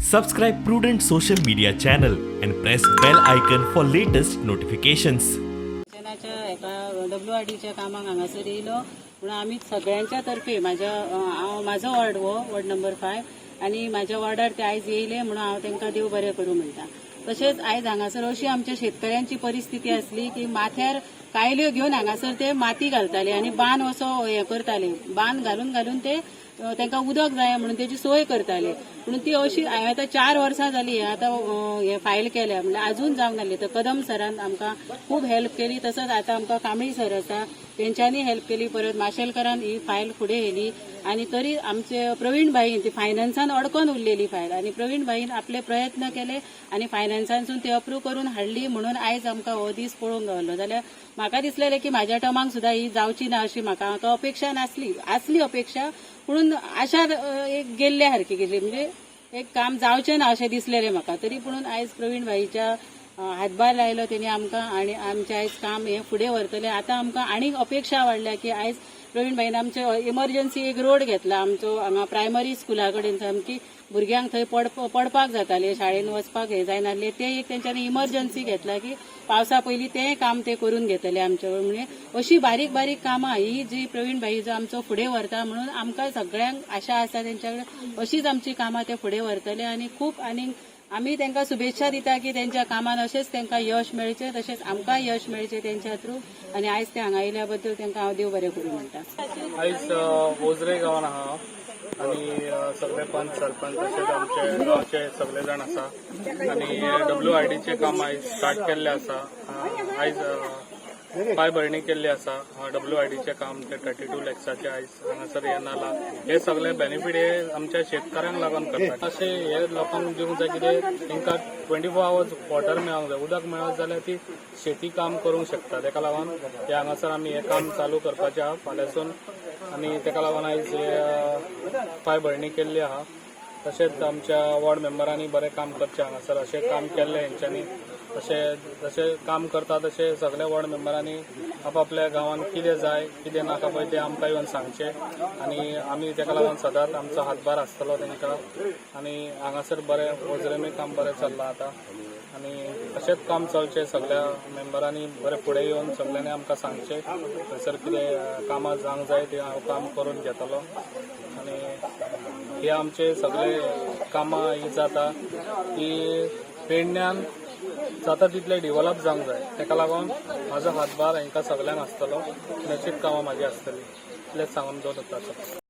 Subscribe Prudent social media channel and press bell icon for latest notifications. किचनाच्या हेका W R डीच्या कामाक हांगासर येयलो म्हणून आमी सगळ्यांच्या तर्फे म्हाज्या हांव म्हाजो वॉर्ड हो वॉर्ड नंबर 5 आनी म्हाज्या वॉर्डार ते आयज येयले म्हणून हांव तांकां देव बरें करूं म्हणटा. तशेंच आयज हांगासर अशी आमच्या शेतकऱ्यांची परिस्थिती आसली की माथ्यार कायल्यो घेवन हांगासर ते माती घालताले आनी बांद असो हें करताले, बांद घालून घालून ते तांकां उदक जाय म्हणून तेजी सोय करताले. म्हणून ती अशी हांवें आतां 4 वर्सां जाली हें आतां हें फायल केल्या, म्हणल्यार अजून जावंक नासली. तर कदम सरान आमकां खूब हेल्प केली. तसोच आतां आमकां कांबळी सर आसा, तेंच्यांनी हेल्प केली. परत माशेलकरान ही फायल फुडें व्हेली आनी तरी आमचे प्रवीण भाईन ती फायनान्सान अडकोन उरलेली फायल आनी प्रवीण भाईन आपले प्रयत्न केले आनी फायनान्सानसून ती अप्रूव करून हाडली. म्हणून आयज आमकां हो दीस पळोवंक गावलो. जाल्यार म्हाका दिसलेलें की म्हाज्या टर्माक सुद्दां ही जावची ना अशी म्हाका म्हाका अपेक्षा नासली. आसली अपेक्षा, पूण आशा एक गेल्ल्या सारकी गेली, म्हणजे एक काम जावचें ना अशें दिसलेलें म्हाका. तरी पुणून आयज प्रवीण भाईच्या हातभार लायलो तेणी आमकां आनी आमचें आयज काम हें फुडें व्हरतलें. आतां आमकां आनीक अपेक्षा वाडल्या की आयज प्रवीण भाईन आमचे इमर्जन्सी एक रोड घेतला आमचो हांगा प्रायमरी स्कुला कडेन. सामकी भुरग्यांक थंय पडपाक जाताले, शाळेन वचपाक हें जायनासलें. ते एक तेंच्यांनी इमर्जन्सी घेतला की पावसा पयलीं तें काम ते करून घेतले आमचे. म्हणजे अशी बारीक बारीक कामां ही जी प्रवीण भाई जो आमचो फुडें व्हरता, म्हणून आमकां सगळ्यांक आशा आसा तेंच्या कडेन. अशीच आमची कामां ते फुडें व्हरतले आनी खूब आनी आमी तांकां शुभेच्छा दिता की तेंच्या कामान अशेंच तांकां यश मेळचें, तशेंच आमकां यश मेळचें तेंच्या थ्रू. आनी आयज ते हांगा आयिल्ल्या बद्दल तांकां हांव देव बरें करूं म्हणटा. आयज ओझरे गांवान आहा आनी सगळे पंच, सरपंच, तशेंच आमचे गांवचे सगळे जाण आसा आनी डब्ल्यू आय डीचे काम आयज स्टार्ट केल्ले आसा. आयज पांयभरणी केल्ली आसा. डब्ल्यू आय डीचे काम ते 32 लॅक्साचे आयज हांगासर हे नाला, हे सगळे बेनिफीट हे आमच्या शेतकारांक लागून करतात. अशें हे लोकांक दिवंक जाय कितें तांकां 24 आवर्स वॉटर मेळोंक जाय. उदक मेळत जाल्यार ती शेती काम करूंक शकता. तेका लागून हे हांगासर आमी हें काम चालू करपाचें आहा फाल्यांसून आनी तेका लागून आयज हे पांयभरणी केल्ली आहा. तशेंच आमच्या वॉर्ड मेंबरांनी बरें काम करचें हांगासर. अशें काम केल्लें हेंच्यांनी, तशें जशें काम करता तशें सगल्या वॉर्ड मेंबरांनी आपापल्या गांवांत कितें जाय, कितें नाका पळय, तें आमकां येवन सांगचें आनी आमी तेका लागून सदांच आमचो हातभार आसतलो तांकां. आनी हांगासर बरें ओझरेनूय काम बरें चल्लां आतां आनी अशेंच काम चलचें. सगल्या मेंबरांनी बरें फुडें येवन सगल्यांनी आमकां सांगचें, थंयसर कितें कामां जावंक जाय तें हांव काम करून घेतलो. आनी हे आमचे सगळे कामां ही जाता की पेडण्यान जाता तितले डेव्हलप जावंक जाय. तेका लागून म्हाजो हातभार हांकां सगल्यांक आसतलो आनी अशीच कामां म्हाजी आसतली, इतलेंच सांगून दोन उतरां.